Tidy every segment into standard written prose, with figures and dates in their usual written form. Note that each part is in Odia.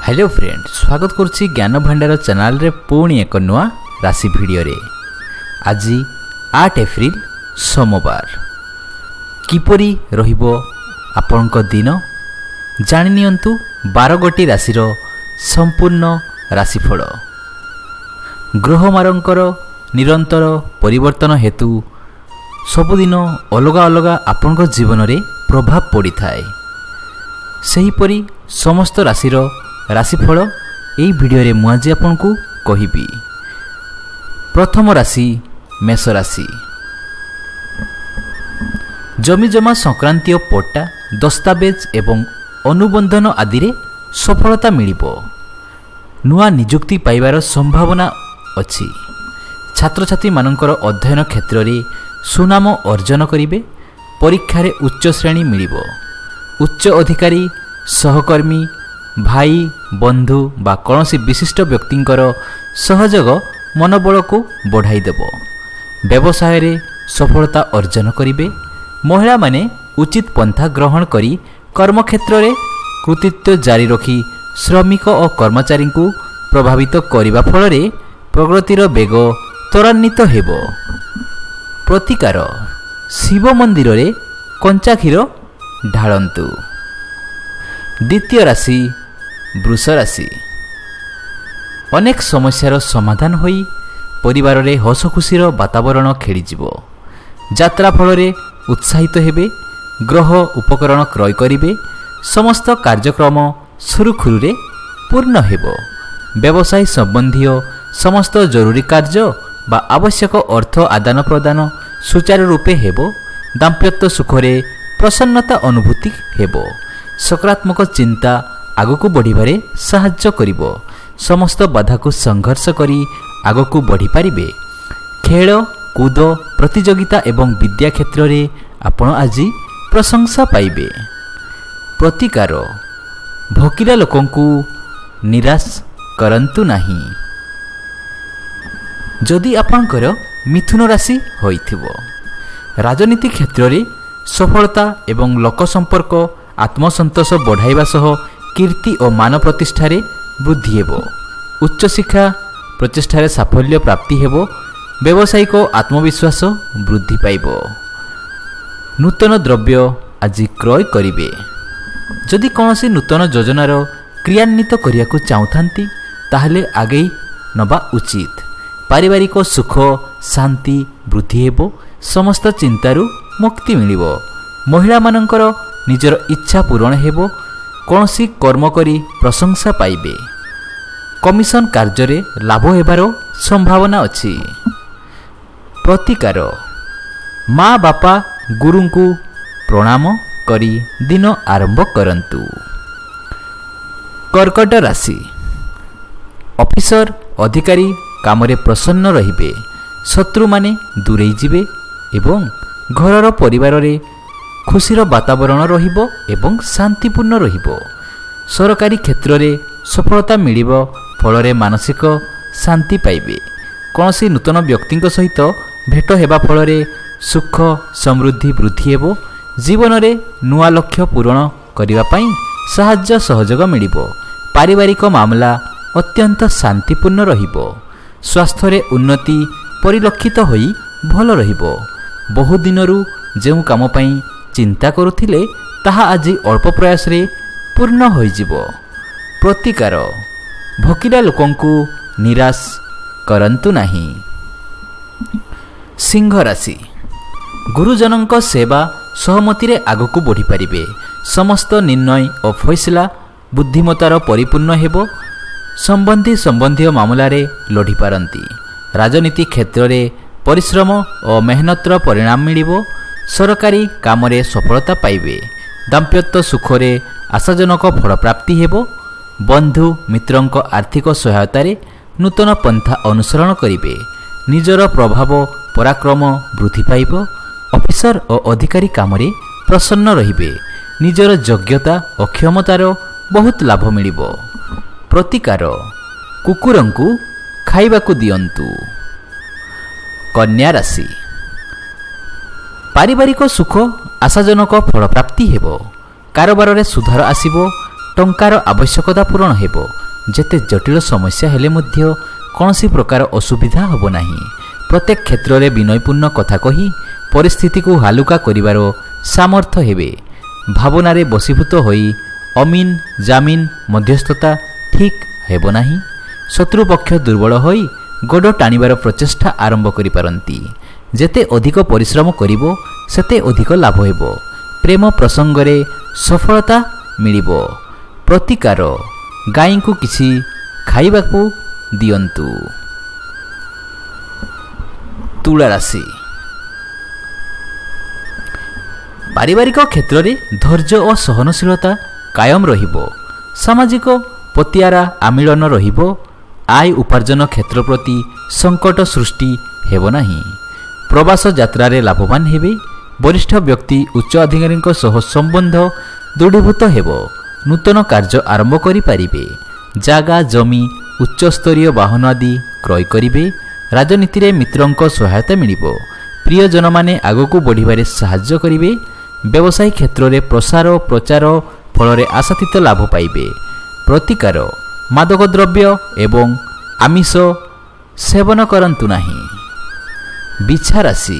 ହ୍ୟାଲୋ ଫ୍ରେଣ୍ଡ, ସ୍ୱାଗତ କରୁଛି ଜ୍ଞାନ ଭଣ୍ଡାର ଚ୍ୟାନେଲରେ ପୁଣି ଏକ ନୂଆ ରାଶି ଭିଡ଼ିଓରେ। ଆଜି 8 ଏପ୍ରିଲ ସୋମବାର। କିପରି ରହିବ ଆପଣଙ୍କ ଦିନ, ଜାଣି ନିଅନ୍ତୁ 12 ଗୋଟି ରାଶିର ସମ୍ପୂର୍ଣ୍ଣ ରାଶିଫଳ। ଗ୍ରହମାନଙ୍କର ନିରନ୍ତର ପରିବର୍ତ୍ତନ ହେତୁ ସବୁଦିନ ଅଲଗା ଅଲଗା ଆପଣଙ୍କ ଜୀବନରେ ପ୍ରଭାବ ପଡ଼ିଥାଏ। ସେହିପରି ସମସ୍ତ ରାଶିର ରାଶିଫଳ ଏହି ଭିଡ଼ିଓରେ ମୁଁ ଆଜି ଆପଣଙ୍କୁ କହିବି। ପ୍ରଥମ ରାଶି ମେଷ ରାଶି। ଜମିଜମା ସଂକ୍ରାନ୍ତୀୟ ପଟ୍ଟା, ଦସ୍ତାବେଜ ଏବଂ ଅନୁବନ୍ଧନ ଆଦିରେ ସଫଳତା ମିଳିବ। ନୂଆ ନିଯୁକ୍ତି ପାଇବାର ସମ୍ଭାବନା ଅଛି। ଛାତ୍ରଛାତ୍ରୀମାନଙ୍କର ଅଧ୍ୟୟନ କ୍ଷେତ୍ରରେ ସୁନାମ ଅର୍ଜନ କରିବେ। ପରୀକ୍ଷାରେ ଉଚ୍ଚ ଶ୍ରେଣୀ ମିଳିବ। ଉଚ୍ଚ ଅଧିକାରୀ, ସହକର୍ମୀ, ଭାଇ, ବନ୍ଧୁ ବା କୌଣସି ବିଶିଷ୍ଟ ବ୍ୟକ୍ତିଙ୍କର ସହଯୋଗ ମନୋବଳକୁ ବଢ଼ାଇ ଦେବ। ବ୍ୟବସାୟରେ ସଫଳତା ଅର୍ଜନ କରିବେ। ମହିଳାମାନେ ଉଚିତ ପନ୍ଥା ଗ୍ରହଣ କରି କର୍ମକ୍ଷେତ୍ରରେ କୃତିତ୍ୱ ଜାରି ରଖି ଶ୍ରମିକ ଓ କର୍ମଚାରୀଙ୍କୁ ପ୍ରଭାବିତ କରିବା ଫଳରେ ପ୍ରଗତିର ବେଗ ତ୍ୱରାନ୍ୱିତ ହେବ। ପ୍ରତିକାର: ଶିବ ମନ୍ଦିରରେ କଞ୍ଚା କ୍ଷୀର ଢାଳନ୍ତୁ। ଦ୍ୱିତୀୟ ରାଶି ବୃଷ ରାଶି। ଅନେକ ସମସ୍ୟାର ସମାଧାନ ହୋଇ ପରିବାରରେ ହସଖୁସିର ବାତାବରଣ ଖେଳିଯିବ। ଯାତ୍ରା ଫଳରେ ଉତ୍ସାହିତ ହେବେ। ଗୃହ ଉପକରଣ କ୍ରୟ କରିବେ। ସମସ୍ତ କାର୍ଯ୍ୟକ୍ରମ ସୁରୁଖୁରୁରେ ପୂର୍ଣ୍ଣ ହେବ। ବ୍ୟବସାୟ ସମ୍ବନ୍ଧୀୟ ସମସ୍ତ ଜରୁରୀ କାର୍ଯ୍ୟ ବା ଆବଶ୍ୟକ ଅର୍ଥ ଆଦାନ ପ୍ରଦାନ ସୁଚାରୁ ରୂପେ ହେବ। ଦାମ୍ପତ୍ୟ ସୁଖରେ ପ୍ରସନ୍ନତା ଅନୁଭୂତି ହେବ। ସକାରାତ୍ମକ ଚିନ୍ତା ଆଗକୁ ବଢ଼ିବାରେ ସାହାଯ୍ୟ କରିବ। ସମସ୍ତ ବାଧାକୁ ସଂଘର୍ଷ କରି ଆଗକୁ ବଢ଼ିପାରିବେ। ଖେଳ କୁଦ, ପ୍ରତିଯୋଗିତା ଏବଂ ବିଦ୍ୟା କ୍ଷେତ୍ରରେ ଆପଣ ଆଜି ପ୍ରଶଂସା ପାଇବେ। ପ୍ରତିକାର: ଭୋକିଲା ଲୋକଙ୍କୁ ନିରାଶ କରନ୍ତୁ ନାହିଁ। ଯଦି ଆପଣଙ୍କର ମିଥୁନ ରାଶି ହୋଇଥିବ, ରାଜନୀତି କ୍ଷେତ୍ରରେ ସଫଳତା ଏବଂ ଲୋକ ସମ୍ପର୍କ ଆତ୍ମସନ୍ତୋଷ ବଢ଼ାଇବା ସହ କୀର୍ତ୍ତି ଓ ମାନ ପ୍ରତିଷ୍ଠାରେ ବୃଦ୍ଧି ହେବ। ଉଚ୍ଚଶିକ୍ଷା ପ୍ରଚେଷ୍ଟାରେ ସାଫଲ୍ୟ ପ୍ରାପ୍ତି ହେବ। ବ୍ୟବସାୟିକ ଆତ୍ମବିଶ୍ୱାସ ବୃଦ୍ଧି ପାଇବ। ନୂତନ ଦ୍ରବ୍ୟ ଆଜି କ୍ରୟ କରିବେ। ଯଦି କୌଣସି ନୂତନ ଯୋଜନାର କ୍ରିୟାନ୍ୱିତ କରିବାକୁ ଚାହୁଁଥାନ୍ତି, ତାହେଲେ ଆଗେଇ ନେବା ଉଚିତ। ପାରିବାରିକ ସୁଖ ଶାନ୍ତି ବୃଦ୍ଧି ହେବ। ସମସ୍ତ ଚିନ୍ତାରୁ ମୁକ୍ତି ମିଳିବ। ମହିଳାମାନଙ୍କର ନିଜର ଇଚ୍ଛା ପୂରଣ ହେବ। କୌଣସି କର୍ମ କରି ପ୍ରଶଂସା ପାଇବେ। କମିଶନ କାର୍ଯ୍ୟରେ ଲାଭ ହେବାର ସମ୍ଭାବନା ଅଛି। ପ୍ରତିକାର: ମା, ବାପା, ଗୁରୁଙ୍କୁ ପ୍ରଣାମ କରି ଦିନ ଆରମ୍ଭ କରନ୍ତୁ। କର୍କଟ ରାଶି। ଅଫିସର, ଅଧିକାରୀ କାମରେ ପ୍ରସନ୍ନ ରହିବେ। ଶତ୍ରୁମାନେ ଦୂରେଇ ଯିବେ ଏବଂ ଘରର ପରିବାରରେ ଖୁସିର ବାତାବରଣ ରହିବ ଏବଂ ଶାନ୍ତିପୂର୍ଣ୍ଣ ରହିବ। ସରକାରୀ କ୍ଷେତ୍ରରେ ସଫଳତା ମିଳିବ, ଫଳରେ ମାନସିକ ଶାନ୍ତି ପାଇବେ। କୌଣସି ନୂତନ ବ୍ୟକ୍ତିଙ୍କ ସହିତ ଭେଟ ହେବା ଫଳରେ ସୁଖ ସମୃଦ୍ଧି ବୃଦ୍ଧି ହେବ। ଜୀବନରେ ନୂଆ ଲକ୍ଷ୍ୟ ପୂରଣ କରିବା ପାଇଁ ସାହାଯ୍ୟ ସହଯୋଗ ମିଳିବ। ପାରିବାରିକ ମାମଲା ଅତ୍ୟନ୍ତ ଶାନ୍ତିପୂର୍ଣ୍ଣ ରହିବ। ସ୍ୱାସ୍ଥ୍ୟରେ ଉନ୍ନତି ପରିଲକ୍ଷିତ ହୋଇ ଭଲ ରହିବ। ବହୁଦିନରୁ ଯେଉଁ କାମ ପାଇଁ ଚିନ୍ତା କରୁଥିଲେ, ତାହା ଆଜି ଅଳ୍ପ ପ୍ରୟାସରେ ପୂର୍ଣ୍ଣ ହୋଇଯିବ। ପ୍ରତିକାର: ଭୋକିଲା ଲୋକଙ୍କୁ ନିରାଶ କରନ୍ତୁ ନାହିଁ। ସିଂହ ରାଶି। ଗୁରୁଜନଙ୍କ ସେବା ସହମତିରେ ଆଗକୁ ବଢ଼ିପାରିବେ। ସମସ୍ତ ନିର୍ଣ୍ଣୟ ଓ ଫଇସଲା ବୁଦ୍ଧିମତାର ପରିପୂର୍ଣ୍ଣ ହେବ। ସମ୍ବନ୍ଧୀ ସମ୍ବନ୍ଧୀୟ ମାମଲାରେ ଲଢ଼ିପାରନ୍ତି। ରାଜନୀତି କ୍ଷେତ୍ରରେ ପରିଶ୍ରମ ଓ ମେହନତର ପରିଣାମ ମିଳିବ। ସରକାରୀ କାମରେ ସଫଳତା ପାଇବେ। ଦାମ୍ପତ୍ୟ ସୁଖରେ ଆଶାଜନକ ଫଳପ୍ରାପ୍ତି ହେବ। ବନ୍ଧୁ ମିତ୍ରଙ୍କ ଆର୍ଥିକ ସହାୟତାରେ ନୂତନ ପନ୍ଥା ଅନୁସରଣ କରିବେ। ନିଜର ପ୍ରଭାବ ପରାକ୍ରମ ବୃଦ୍ଧି ପାଇବ। ଅଫିସର ଓ ଅଧିକାରୀ କାମରେ ପ୍ରସନ୍ନ ରହିବେ। ନିଜର ଯୋଗ୍ୟତା ଓ କ୍ଷମତାର ବହୁତ ଲାଭ ମିଳିବ। ପ୍ରତିକାର: କୁକୁରଙ୍କୁ ଖାଇବାକୁ ଦିଅନ୍ତୁ। କନ୍ୟା ରାଶି। ପାରିବାରିକ ସୁଖ ଆଶାଜନକ ଫଳପ୍ରାପ୍ତି ହେବ। କାରବାରରେ ସୁଧାର ଆସିବ। ଟଙ୍କାର ଆବଶ୍ୟକତା ପୂରଣ ହେବ। ଯେତେ ଜଟିଳ ସମସ୍ୟା ହେଲେ ମଧ୍ୟ କୌଣସି ପ୍ରକାର ଅସୁବିଧା ହେବ ନାହିଁ। ପ୍ରତ୍ୟେକ କ୍ଷେତ୍ରରେ ବିନୟପୂର୍ଣ୍ଣ କଥା କହି ପରିସ୍ଥିତିକୁ ହାଲୁକା କରିବାର ସାମର୍ଥ୍ୟ ହେବେ। ଭାବନାରେ ବଶୀଭୂତ ହୋଇ ଅମିନ ଜାମିନ ମଧ୍ୟସ୍ଥତା ଠିକ୍ ହେବ ନାହିଁ। ଶତ୍ରୁପକ୍ଷ ଦୁର୍ବଳ ହୋଇ ଗୋଡ଼ ଟାଣିବାର ପ୍ରଚେଷ୍ଟା ଆରମ୍ଭ କରିପାରନ୍ତି। ଯେତେ ଅଧିକ ପରିଶ୍ରମ କରିବ, ସେତେ ଅଧିକ ଲାଭ ହେବ। ପ୍ରେମ ପ୍ରସଙ୍ଗରେ ସଫଳତା ମିଳିବ। ପ୍ରତିକାର, ଗାଈଙ୍କୁ କିଛି ଖାଇବାକୁ ଦିଅନ୍ତୁ। ତୁଳା ରାଶି। ପାରିବାରିକ କ୍ଷେତ୍ରରେ ଧୈର୍ଯ୍ୟ ଓ ସହନଶୀଳତା କାୟମ ରହିବ। ସାମାଜିକ ପତିଆରା ଆମିଳନ ରହିବ। ଆୟ ଉପାର୍ଜନ କ୍ଷେତ୍ର ପ୍ରତି ସଙ୍କଟ ସୃଷ୍ଟି ହେବ ନାହିଁ। ପ୍ରବାସ ଯାତ୍ରାରେ ଲାଭବାନ ହେବେ। ବରିଷ୍ଠ ବ୍ୟକ୍ତି, ଉଚ୍ଚ ଅଧିକାରୀଙ୍କ ସହ ସମ୍ବନ୍ଧ ଦୃଢ଼ୀଭୂତ ହେବ। ନୂତନ କାର୍ଯ୍ୟ ଆରମ୍ଭ କରିପାରିବେ। ଜାଗା, ଜମି, ଉଚ୍ଚସ୍ତରୀୟ ବାହନ ଆଦି କ୍ରୟ କରିବେ। ରାଜନୀତିରେ ମିତ୍ରଙ୍କ ସହାୟତା ମିଳିବ। ପ୍ରିୟଜନମାନେ ଆଗକୁ ବଢ଼ିବାରେ ସାହାଯ୍ୟ କରିବେ। ବ୍ୟବସାୟ କ୍ଷେତ୍ରରେ ପ୍ରସାର ପ୍ରଚାର ଫଳରେ ଆଶାତୀତ ଲାଭ ପାଇବେ। ପ୍ରତିକାର, ମାଦକ ଦ୍ରବ୍ୟ ଏବଂ ଆମିଷ ସେବନ କରନ୍ତୁ ନାହିଁ। ବିଛା ରାଶି।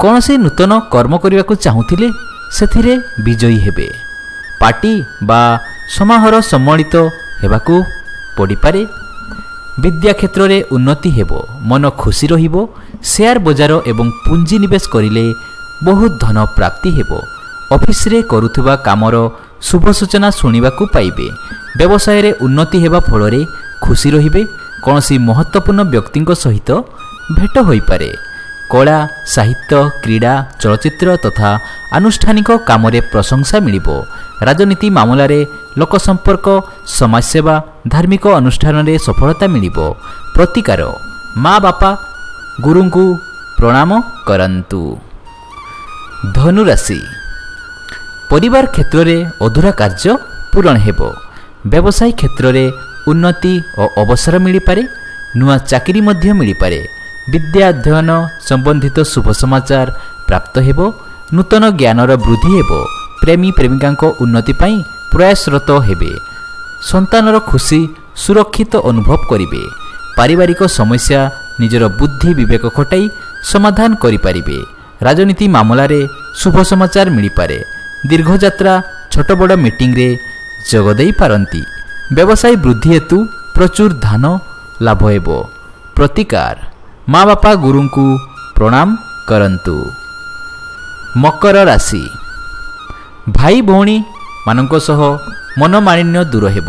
କୌଣସି ନୂତନ କର୍ମ କରିବାକୁ ଚାହୁଁଥିଲେ ସେଥିରେ ବିଜୟୀ ହେବେ। ପାର୍ଟି ବା ସମାରୋହ ସମ୍ମିଳିତ ହେବାକୁ ପଡ଼ିପାରେ। ବିଦ୍ୟା କ୍ଷେତ୍ରରେ ଉନ୍ନତି ହେବ। ମନ ଖୁସି ରହିବ। ସେୟାର ବଜାର ଏବଂ ପୁଞ୍ଜି ନିବେଶ କରିଲେ ବହୁତ ଧନ ପ୍ରାପ୍ତି ହେବ। ଅଫିସରେ କରୁଥିବା କାମର ଶୁଭ ସୂଚନା ଶୁଣିବାକୁ ପାଇବେ। ବ୍ୟବସାୟରେ ଉନ୍ନତି ହେବା ଫଳରେ ଖୁସି ରହିବେ। କୌଣସି ମହତ୍ତ୍ୱପୂର୍ଣ୍ଣ ବ୍ୟକ୍ତିଙ୍କ ସହିତ ଭେଟ ହୋଇପାରେ। କଳା, ସାହିତ୍ୟ, କ୍ରୀଡ଼ା, ଚଳଚ୍ଚିତ୍ର ତଥା ଆନୁଷ୍ଠାନିକ କାମରେ ପ୍ରଶଂସା ମିଳିବ। ରାଜନୀତି ମାମଲାରେ ଲୋକସମ୍ପର୍କ, ସମାଜସେବା, ଧାର୍ମିକ ଅନୁଷ୍ଠାନରେ ସଫଳତା ମିଳିବ। ପ୍ରତିକାର, ମା ବାପା, ଗୁରୁଙ୍କୁ ପ୍ରଣାମ କରନ୍ତୁ। ଧନୁରାଶି। ପରିବାର କ୍ଷେତ୍ରରେ ଅଧୁରା କାର୍ଯ୍ୟ ପୂରଣ ହେବ। ବ୍ୟବସାୟ କ୍ଷେତ୍ରରେ ଉନ୍ନତି ଓ ଅବସର ମିଳିପାରେ। ନୂଆ ଚାକିରି ମଧ୍ୟ ମିଳିପାରେ। ବିଦ୍ୟା ଅଧ୍ୟୟନ ସମ୍ବନ୍ଧିତ ଶୁଭ ସମାଚାର ପ୍ରାପ୍ତ ହେବ। ନୂତନ ଜ୍ଞାନର ବୃଦ୍ଧି ହେବ। ପ୍ରେମୀ ପ୍ରେମିକାଙ୍କ ଉନ୍ନତି ପାଇଁ ପ୍ରୟାସରତ ହେବେ। ସନ୍ତାନର ଖୁସି, ସୁରକ୍ଷିତ ଅନୁଭବ କରିବେ। ପାରିବାରିକ ସମସ୍ୟା ନିଜର ବୁଦ୍ଧି ବିବେକ ଖଟାଇ ସମାଧାନ କରିପାରିବେ। ରାଜନୀତି ମାମଲାରେ ଶୁଭ ସମାଚାର ମିଳିପାରେ। ଦୀର୍ଘଯାତ୍ରା, ଛୋଟ ବଡ଼ ମିଟିଂରେ ଯୋଗ ଦେଇପାରନ୍ତି। ବ୍ୟବସାୟ ବୃଦ୍ଧି ହେତୁ ପ୍ରଚୁର ଧନ ଲାଭ ହେବ। ପ୍ରତିକାର, ମା ବାପା, ଗୁରୁଙ୍କୁ ପ୍ରଣାମ କରନ୍ତୁ। ମକର ରାଶି। ଭାଇ ଭଉଣୀମାନଙ୍କ ସହ ମନମାଳିନ୍ୟ ଦୂର ହେବ।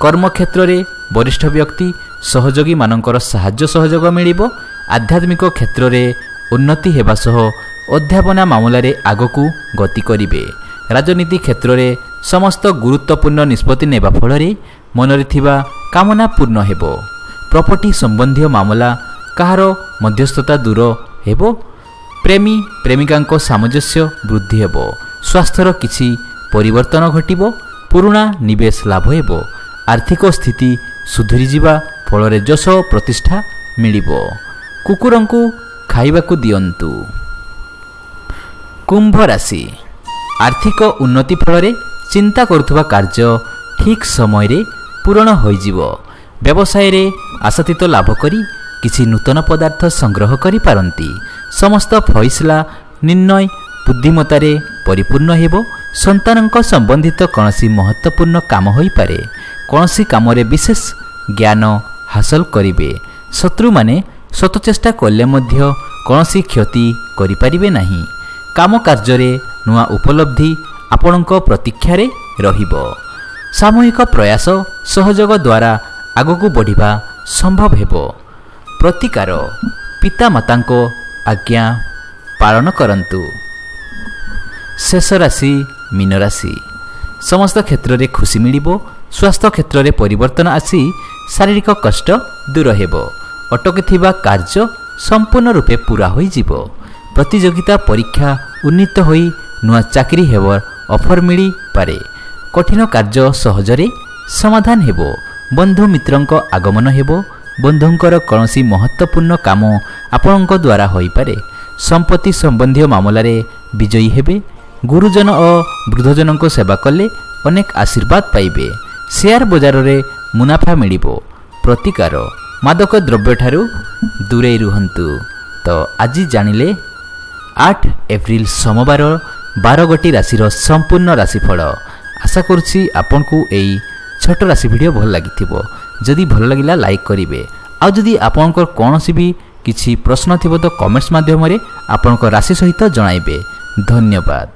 କର୍ମକ୍ଷେତ୍ରରେ ବରିଷ୍ଠ ବ୍ୟକ୍ତି, ସହଯୋଗୀମାନଙ୍କର ସାହାଯ୍ୟ ସହଯୋଗ ମିଳିବ। ଆଧ୍ୟାତ୍ମିକ କ୍ଷେତ୍ରରେ ଉନ୍ନତି ହେବା ସହ ଅଧ୍ୟାପନା ମାମଲାରେ ଆଗକୁ ଗତି କରିବେ। ରାଜନୀତି କ୍ଷେତ୍ରରେ ସମସ୍ତ ଗୁରୁତ୍ୱପୂର୍ଣ୍ଣ ନିଷ୍ପତ୍ତି ନେବା ଫଳରେ ମନରେ ଥିବା କାମନା ପୂର୍ଣ୍ଣ ହେବ। ପ୍ରପର୍ଟି ସମ୍ବନ୍ଧୀୟ ମାମଲା, କାହାର ମଧ୍ୟସ୍ଥତା ଦୂର ହେବ। ପ୍ରେମୀ ପ୍ରେମିକାଙ୍କ ସାମଞ୍ଜସ୍ୟ ବୃଦ୍ଧି ହେବ। ସ୍ୱାସ୍ଥ୍ୟର କିଛି ପରିବର୍ତ୍ତନ ଘଟିବ। ପୁରୁଣା ନିବେଶ ଲାଭ ହେବ। ଆର୍ଥିକ ସ୍ଥିତି ସୁଧୁରିଯିବା ଫଳରେ ଯଶ ପ୍ରତିଷ୍ଠା ମିଳିବ। କୁକୁରଙ୍କୁ ଖାଇବାକୁ ଦିଅନ୍ତୁ। କୁମ୍ଭ ରାଶି। ଆର୍ଥିକ ଉନ୍ନତି ଫଳରେ ଚିନ୍ତା କରୁଥିବା କାର୍ଯ୍ୟ ଠିକ୍ ସମୟରେ ପୂରଣ ହୋଇଯିବ। ବ୍ୟବସାୟରେ ଆଶାତୀତ ଲାଭ କରି କିଛି ନୂତନ ପଦାର୍ଥ ସଂଗ୍ରହ କରିପାରନ୍ତି। ସମସ୍ତ ଫଇସଲା ନିର୍ଣ୍ଣୟ ବୁଦ୍ଧିମତାରେ ପରିପୂର୍ଣ୍ଣ ହେବ। ସନ୍ତାନଙ୍କ ସମ୍ବନ୍ଧିତ କୌଣସି ମହତ୍ତ୍ୱପୂର୍ଣ୍ଣ କାମ ହୋଇପାରେ। କୌଣସି କାମରେ ବିଶେଷ ଜ୍ଞାନ ହାସଲ କରିବେ। ଶତ୍ରୁମାନେ ଶତଚେଷ୍ଟା କଲେ ମଧ୍ୟ କୌଣସି କ୍ଷତି କରିପାରିବେ ନାହିଁ। କାମ କାର୍ଯ୍ୟରେ ନୂଆ ଉପଲବ୍ଧି ଆପଣଙ୍କ ପ୍ରତୀକ୍ଷାରେ ରହିବ। ସାମୂହିକ ପ୍ରୟାସ ସହଯୋଗ ଦ୍ୱାରା ଆଗକୁ ବଢ଼ିବା ସମ୍ଭବ ହେବ। ପ୍ରତିକାର, ପିତାମାତାଙ୍କ ଆଜ୍ଞା ପାଳନ କରନ୍ତୁ। ଶେଷ ରାଶି ମୀନ ରାଶି। ସମସ୍ତ କ୍ଷେତ୍ରରେ ଖୁସି ମିଳିବ। ସ୍ୱାସ୍ଥ୍ୟ କ୍ଷେତ୍ରରେ ପରିବର୍ତ୍ତନ ଆସି ଶାରୀରିକ କଷ୍ଟ ଦୂର ହେବ। ଅଟକିଥିବା କାର୍ଯ୍ୟ ସମ୍ପୂର୍ଣ୍ଣ ରୂପେ ପୂରା ହୋଇଯିବ। ପ୍ରତିଯୋଗିତା ପରୀକ୍ଷା ଉନ୍ନୀତ ହୋଇ ନୂଆ ଚାକିରି ହେବ, ଅଫର ମିଳିପାରେ। କଠିନ କାର୍ଯ୍ୟ ସହଜରେ ସମାଧାନ ହେବ। ବନ୍ଧୁ ମିତ୍ରଙ୍କ ଆଗମନ ହେବ। ବନ୍ଧୁଙ୍କର କୌଣସି ମହତ୍ତ୍ୱପୂର୍ଣ୍ଣ କାମ ଆପଣଙ୍କ ଦ୍ୱାରା ହୋଇପାରେ। ସମ୍ପତ୍ତି ସମ୍ବନ୍ଧୀୟ ମାମଲାରେ ବିଜୟୀ ହେବେ। ଗୁରୁଜନ ଓ ବୃଦ୍ଧଜନଙ୍କ ସେବା କଲେ ଅନେକ ଆଶୀର୍ବାଦ ପାଇବେ। ସେୟାର ବଜାରରେ ମୁନାଫା ମିଳିବ। ପ୍ରତିକାର, ମାଦକ ଦ୍ରବ୍ୟଠାରୁ ଦୂରେଇ ରୁହନ୍ତୁ। ତ ଆଜି ଜାଣିଲେ 8 ଏପ୍ରିଲ ସୋମବାର 12 ଗୋଟି ରାଶିର ସମ୍ପୂର୍ଣ୍ଣ ରାଶିଫଳ। ଆଶା କରୁଛି ଆପଣଙ୍କୁ ଏଇ ଛୋଟ ରାଶି ଭିଡ଼ିଓ ଭଲ ଲାଗିଥିବ। ଯଦି ଭଲ ଲାଗିଲା, ଲାଇକ୍ କରିବେ। ଆଉ ଯଦି ଆପଣଙ୍କର କୌଣସି ବି କିଛି ପ୍ରଶ୍ନ ଥିବ, ତ କମେଣ୍ଟସ୍ ମାଧ୍ୟମରେ ଆପଣଙ୍କ ରାଶି ସହିତ ଜଣାଇବେ। ଧନ୍ୟବାଦ।